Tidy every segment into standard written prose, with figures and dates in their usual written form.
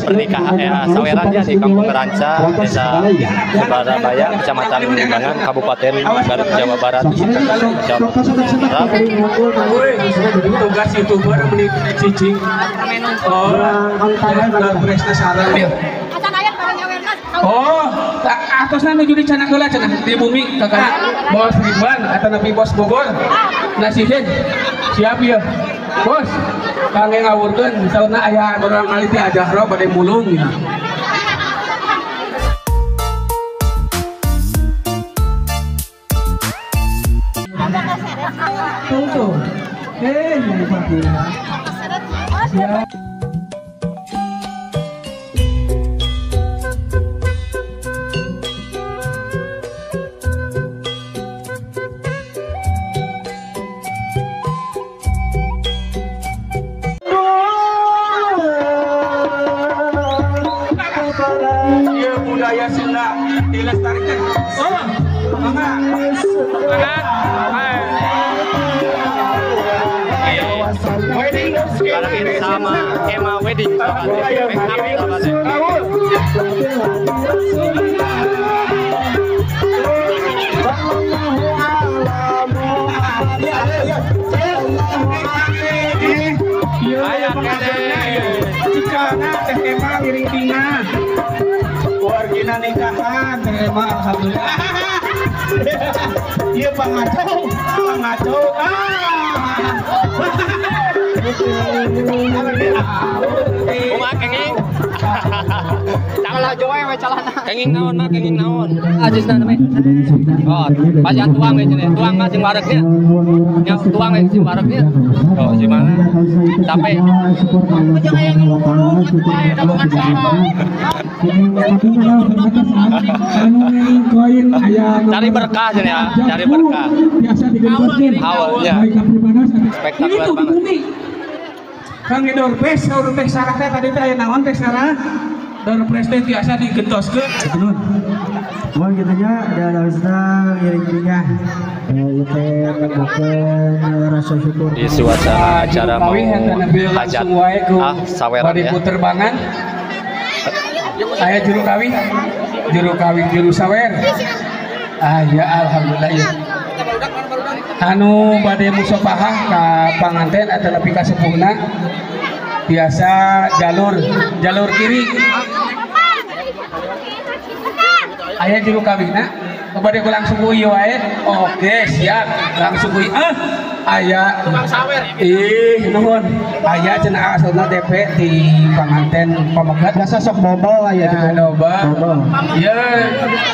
pernikahan sawerannya di Kampung Ranca, Desa Subarabaya, Kecamatan Limbangan, Kabupaten Garut, Jawa Barat. Tugas YouTuber menikah cicing. Oh, oh, atosna nuju di canak heula cenah di bumi kakak Bos Ridwan atau napi Bos Bogor. Nasihin siap ya. Bos, kangge ngawurkeun saurna aya orang alit teh ajahro bade mulung ya. Tuh. Siap. Budaya Sunda dilestarikan. Oh, mangga. Wedding sekarang sama Emma Wedding. Wargina nikahan terima alhamdulillah. Iya pangacau, pangacau. Kumaha kenging? Janganlah joe we calana. Kenging naon mah kenging naon. Ajisna teh. Oh, pasti tuang we cenah. Tuang mah sing wareg nya. Nya tuang we sing wareg nya. Oh, gimana? Capek. Cari berkah cenah ya, cari berkah. Awalnya. Spektakuler banget. Kang Dorpes, saur teh sarah teh tadi teh aya naon teh sarah? Dorpes teh tiasa digentoskeun. Nuhun. Mohon kitu nya da harusna ngiring-ngiringan. Ieu teh nembokeun rasa syukur. Di suasana acara mau hajat saweran ya. Puterbangan. Aya juru kawin, juru sawer. Ah ya alhamdulillah ya. Anu bade musopahah ka panganten atau lebih ka sepuhna biasa jalur kiri. Aya juru kawinna bade ku langsung ku ieu wae. Oke, siap. Langsung ku ah aya tukang sawer. Ih, nuhun. Aya cenah asalna DP di panganten pamegat. Biasa sok bobol aya gitu. Bobol. Ya,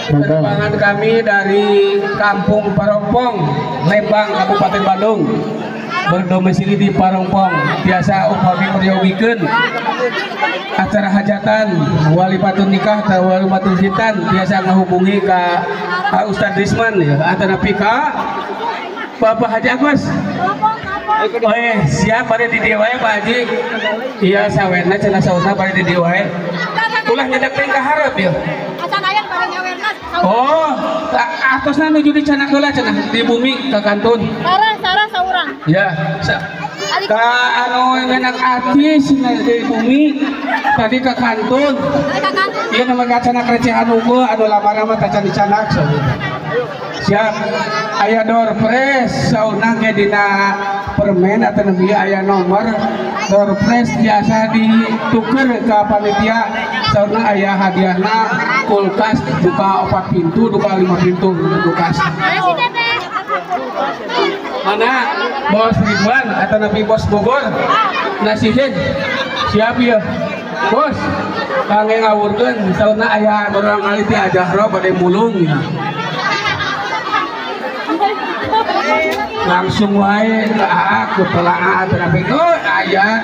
penerbangan kami dari Kampung Parongpong, Lembang, Kabupaten Bandung. Berdomisili di Parongpong. Biasa upami meryogikeun acara hajatan, wali patun nikah atau wali patun hitan biasa ngahubungi ka Ustadz Risman ya, atau napi ka Bapak Haji Agus. Oh, siap bade di dieu wae Pak Haji. Iya sawerna cenah saurna bade di dieu wae. Ulah nyedak teh ka hareup ya. Oh, atosna nuju di canak heula cenah di bumi ka kantun. Sarah saurang. Ya, ka anu ngenak artis di bumi tadi ka kantun. Ieu nama ka canak recehan unggul anu lamaran mah tacan dicanak siap. Aya doorpress saurna ge dina permen atau nebi aya nomor doorpress biasa dituker ka panitia saurna aya hadiahna kulkas buka 4 pintu buka 5 pintu kulkas. Mana Bos Ridwan atau napi Bos Bogor nasihin siap ya. Bos kangge ngawurkeun saurna aya orang alit teh ajahro bade mulung ya. Langsung wae ka AA ku telaah atau napi oh aya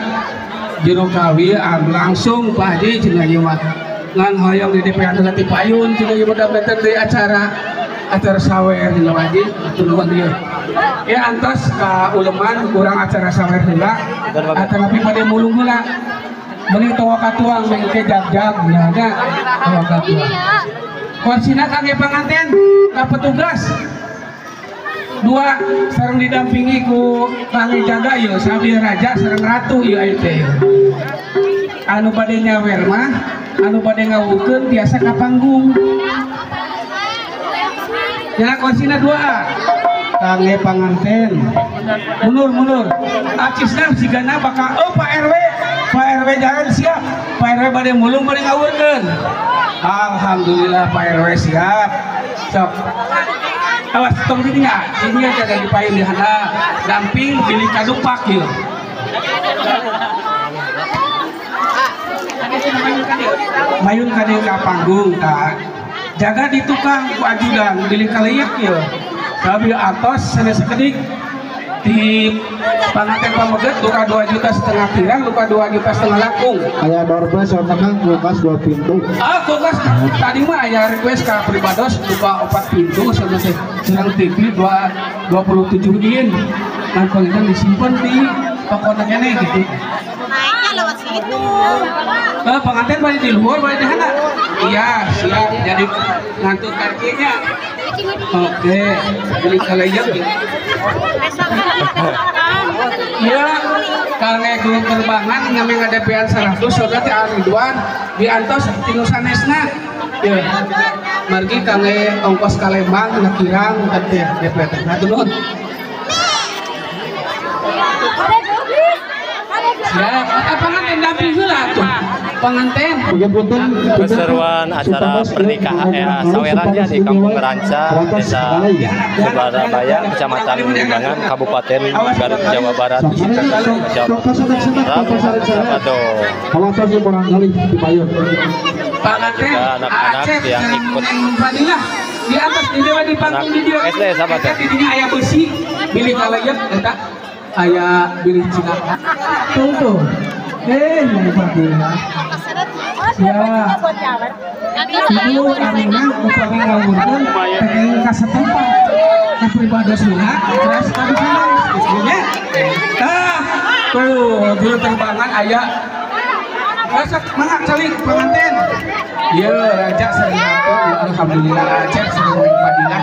juru kawi langsung Pak Haji cenah ieu mah ngan hoyong di DPR ti payun cenah ieu mah benten di acara sawer cenah Pak Haji nuhun ieu. Ya antos ka uleman kurang acara sawer heula atanapi bade mulung heula meuni towa katuang mengke jag-jag nya nya towa katuang. Korsina kangge panganten ka petugas dua sareng didampingi ku kangge jaga ieu sabi raja sareng ratu ieu aya teh. Anu bade nyawer mah, anu bade ngawurkeun tiasa ka panggung. Ya kursina 2A. Kangge panganten. Mundur. Acisna sigana bakal oh Pak RW jangan siap. Pak RW bade mulung bade ngawurkeun. Alhamdulillah Pak RW siap. Sok. Awas tong di dinya, dinya jaga di payun di hana. Damping bilih kadupak ieu. Mayun ka dieu ka panggung tah. Jaga di tukang ku ajudan bilih kaleyak ieu. Tapi atos sanes sakedik di panganten pameget luka 2,5 juta kirang luka 2,5 juta langkung. Aya dorba sama kang kulkas 2 pintu. Ah kulkas tadi mah aya request ka pribados luka 4 pintu sanes sareng TV 27 in. Ngan panginten disimpen di tokona keneh gitu. Naiknya lewat situ. Pengantin balik di luar balik di hana. Iya siap jadi ngantuk kakinya. Oke, beli kalayak gitu. Iya, karena guru terbangan ngame ngadepian 100 saudara teh Ridwan diantos tinu sanesna. Ya. Margi kangge ongkos ka Lembang ngakirang teh DP teh. Hatur nuhun. Siap, panganten damping heula atuh. Panganten. Keseruan acara pernikahan sawerannya di Kampung Ranca, Desa Subarabaya, Kecamatan Limbangan, Kabupaten Garut, Jawa Barat. Panganten, anak-anak yang ikut di atas di dewa di panggung di dieu. SD sahabat. Di dinya aya beusi, bilih kaleuyep eta aya bilih cilaka. Tuh. Ya. Ibu Aminah upami ngawurkeun pengen ka setempat. Ka pribadosna teras ka sanes gitu nya. Tah, tuh guru terbangan aya. Masak mangga calik pengantin. Ieu raja Sarianto alhamdulillah Acep sareng Fadilah.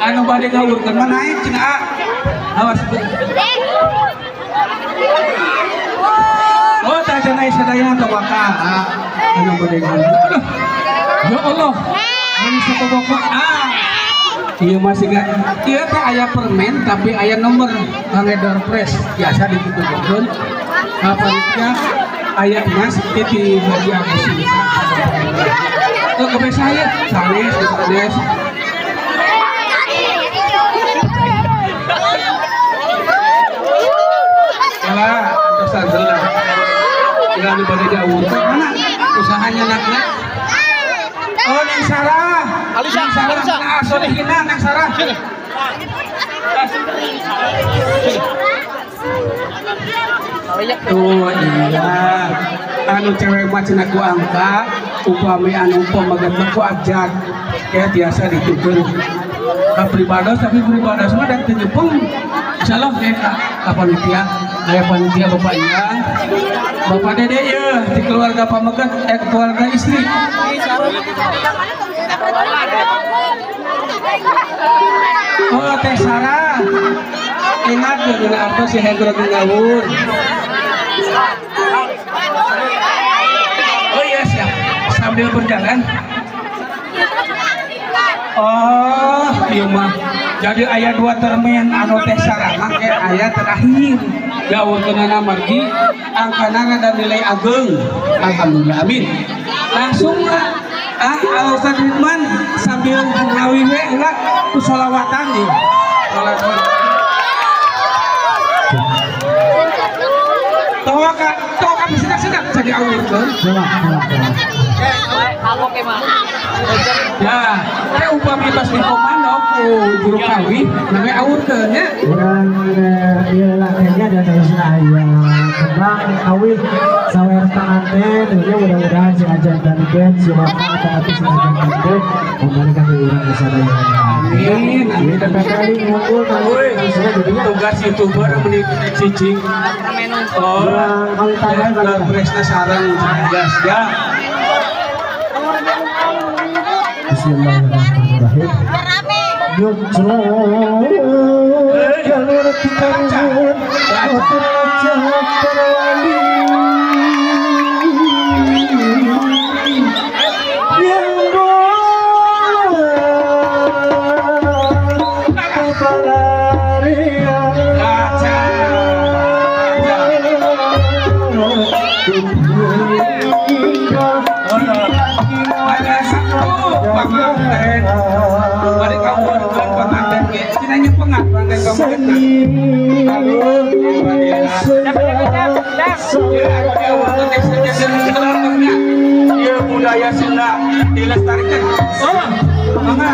Anu bade ngawurkeun mah naik cenah A. Awas. Oh, tah cenah sadaya tawakal. Anu bade ngawurkeun. Aduh. Ya Allah. Mun sakoboko ah. Ieu mah siga ieu teh aya permen tapi aya nomor kangge door prize biasa ditutukeun. Panitia aya emas ti Haji Agus. Tuh kebe saya sanes sanes. Lah, antosan heula. Tinggal nu bade diawurkeun mana usahanya nakna. Oh, Neng Sarah. Alisa, Alisa. Nah, solihina Neng Sarah. Sini. Tuh, iya. Anu cewek mah cenah ku angka, upami anu pamegat mah ku abjad. Kayak biasa ditukeun. Ka pribados tapi pribados mah dan teu nyepeng. Insyaallah kayak ka panitia, aya panitia Bapak Ian, Bapak Dede ya, di keluarga pamegat, keluarga istri. Oh, Teh Sarah. Ingat dengan apa si Hendro ngawur. Oh iya siap. Sambil berjalan. Oh, iya mah. Jadi ayah 2 termen anu Teh Sarah mah kayak ayah terakhir. Gawurkeunana margi angkana dan nilai ageng. Alhamdulillah amin. Langsung lah. Ah, Ustaz Ridwan sambil ngawi we heula ku sholawatan ieu. Sholawatan. Tawa ka, tawa ka sedak-sedak jadi awurkeun. Ya, teh upami tos dikomando ku juru kawin namanya awurkeun nya. Urang ieu lakenya dan terusna aya kembang kawin sawer panganten ieu mudah-mudahan si ajan tanikeun si mama atau si ajan tanikeun memberikan di urang sadayana. Amin. Amin. Kali ngumpul tugas YouTuber meni cicing. Oh, urang kawin tangan presna sareng gas ya. Bismillahirrahmanirrahim. Jalur Panganten. Bari kaumurkeun panganten ge. Cenah nyepengat panganten kaumurkeun. Ieu budaya Sunda dilestarikan. Oh, mangga.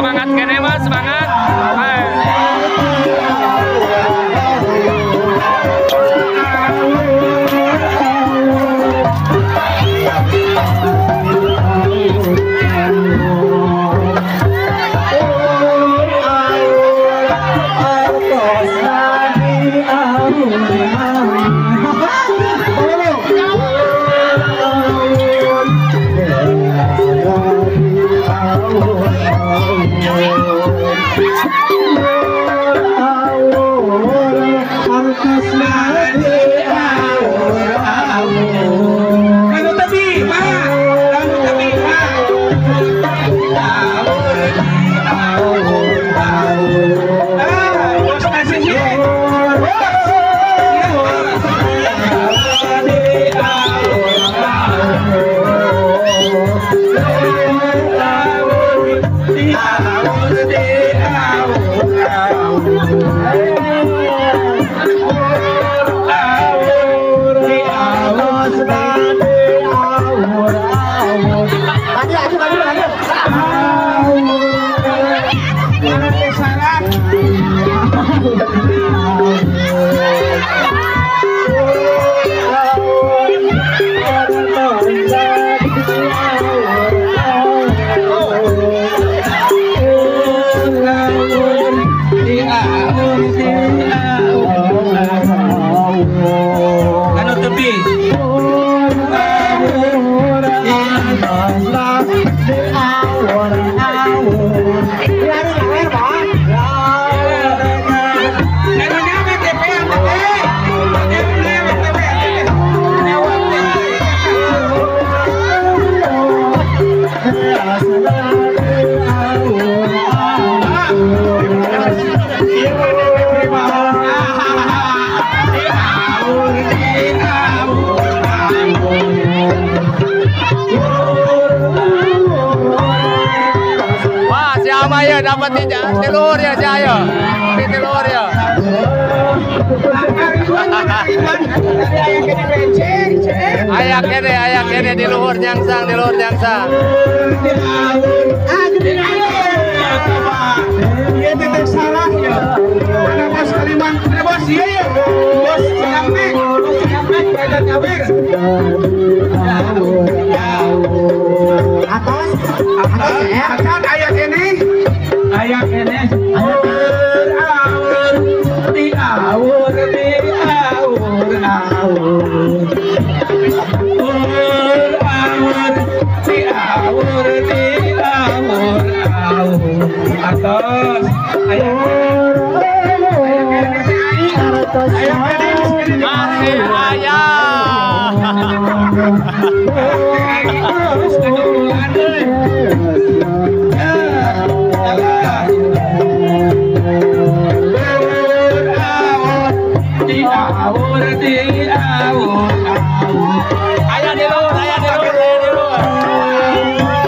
Semangat kene Mas, semangat. Wah, siapa ya dapat telur ya saya? Telur ya. Ayak kene di luhur nyangsang, di luhur nyangsang. Iya teteh salah ya. Mana bos Kalimantan, bos iya ya. Bos Cikampek, bos Cikampek Badan Nyawir. Atas, atas ya. Atas ayak kene, ayak kene. Awur, di awur, di awur, awur. Awur, di awur, di awur, awur. Atas, ayak kene, masih ayah. Ayah di luhur, ayah di luhur, ayah di luhur.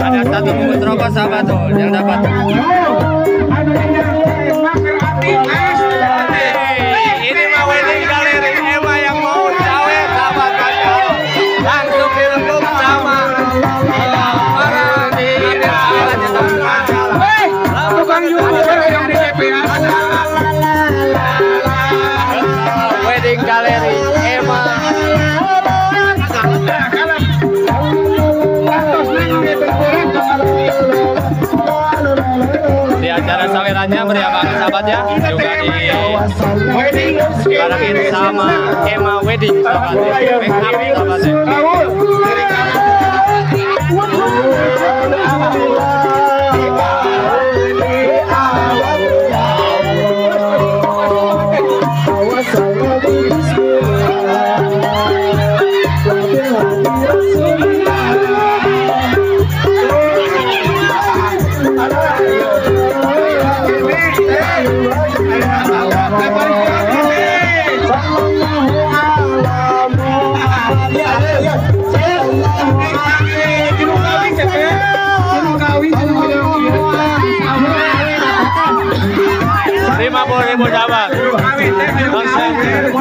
Ada satu bungkus rokok sahabat tuh yang dapat. Ini mah wedding galeri Emma yang mau cawe sahabat, langsung direngkup sama para tukang youtuber yang di DPA. Wedding galeri Emma. Di acara sawerannya meriah banget sahabat ya, juga di barengin sama Emma Wedding sahabat ya, make up sahabat ya. Ribu sahabat. 50.000.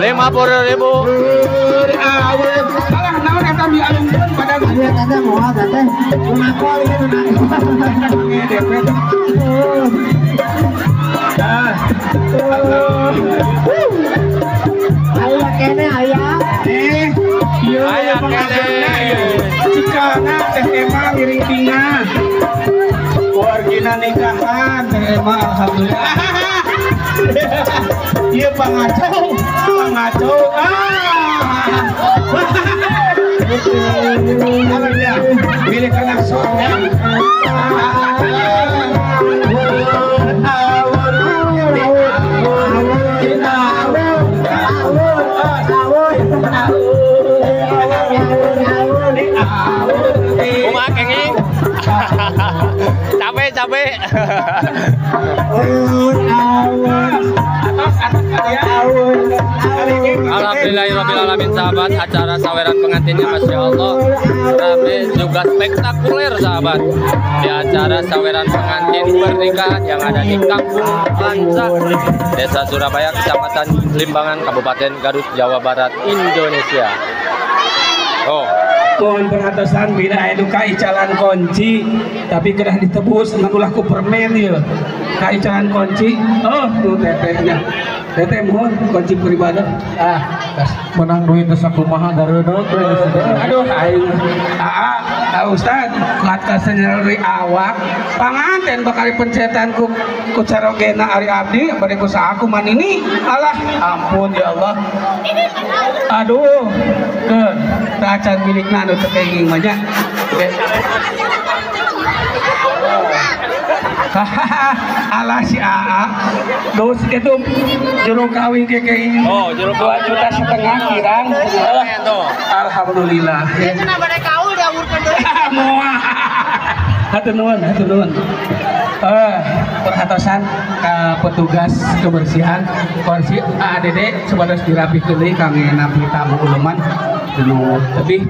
50.000. Ayah kene cikana teh Emma ngiring tingah wargina nikahan teh Emma alhamdulillah. Ieu pangacau pangacau ah. Alhamdulillah milik anak soalnya. Kumaha kenging? Capek. Alhamdulillahirabbil sahabat, acara saweran pengantinnya Masya Allah rame juga spektakuler sahabat. Di acara saweran pengantin pernikahan yang ada di Kampung Lancak, Desa Surabaya, Kecamatan Limbangan, Kabupaten Garut, Jawa Barat, Indonesia. Oh, mohon perhatosan bila aya duka icalan kunci tapi kedah ditebus ngan ulah ku permen ieu ka icalan kunci. Oh tuh tetehnya, teteh mohon kunci pribadi ah menang duit teh sakumaha gareudeuh. Aduh aing aa ustad kuat kasenyeri awak panganten bakal pencetan ku carogena ari abdi bade ku saha manini alah ampun ya Allah. Aduh ke tacan milikna anu teu kenging mah nya. Alah si AA dos itu jero kawin ke kenging. Oh, jero 2,5 juta kirang. Alhamdulillah. Ieu cenah bade kaul diawurkeun deui. Moal. Hatur nuhun, hatur nuhun. Perhatosan ka petugas kebersihan kursi ADD supados dirapihkeun deui kangge nampi tamu uleman nu tebih.